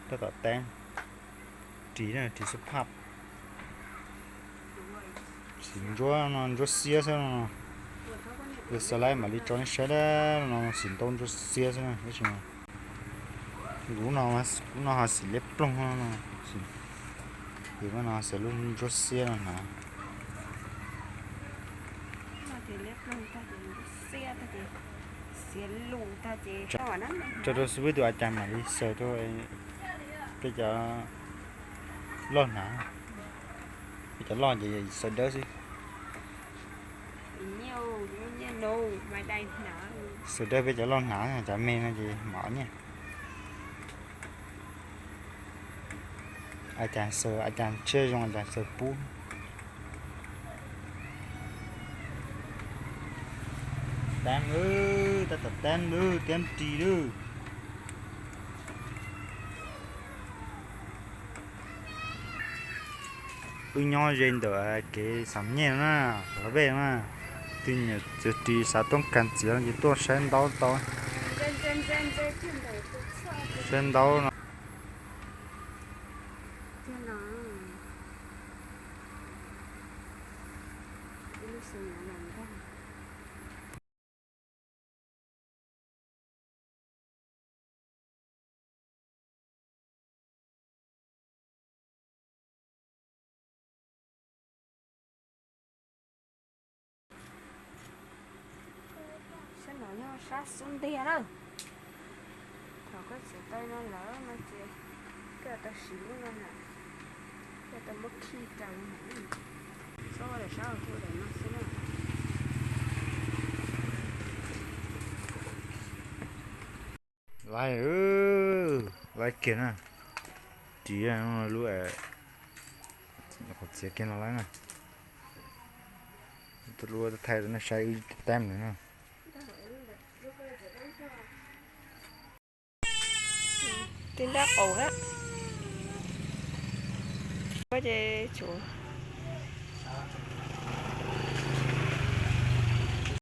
Tab tom teeb ris na, ris xub phaj. Xim ntsuab no ntsuab xiab xwb no. Yog xav laib mam li tso nej saib dab no, xim ntaub ntsuab xiab xwb na, tab sis kuv no, kuv no ho xim liab ploog no. Yus no xim lub ntsuab xiab no hnav. Tso rau xub pwb tus a cas mam li xaws rau peb cov loj hnav. Peb cov loj ces xaws dawb xwb. Xaws dawb peb cov loj hnav, cov me no ces mam nyiaj. A cas xaws, a cas tsiaj zoo a cas xaws pub. Teeb lawm, tab tom teeb lawm, teeb ris lawm. Wb nyob ze ntawm kev xam nyej na, Xav Vej na, tus nyuam txiav ris xav toob kas txiav no ces tuaj saib ntaub tau. Saib ntaub no. Sab no yog sab xub ntiag na. Thaum koj txiav tau no lawm no ces koj tau siv lub no na, koj tau muab khij rau no, txhob ua daim sab hu daim no xwb na. Laib, laib kiag na. Ris lub qhov txiav kiag no laib na. Tus lub thaij rau nej saib wb teeb lawm na. Tib nrab qaum na. Ces tshuav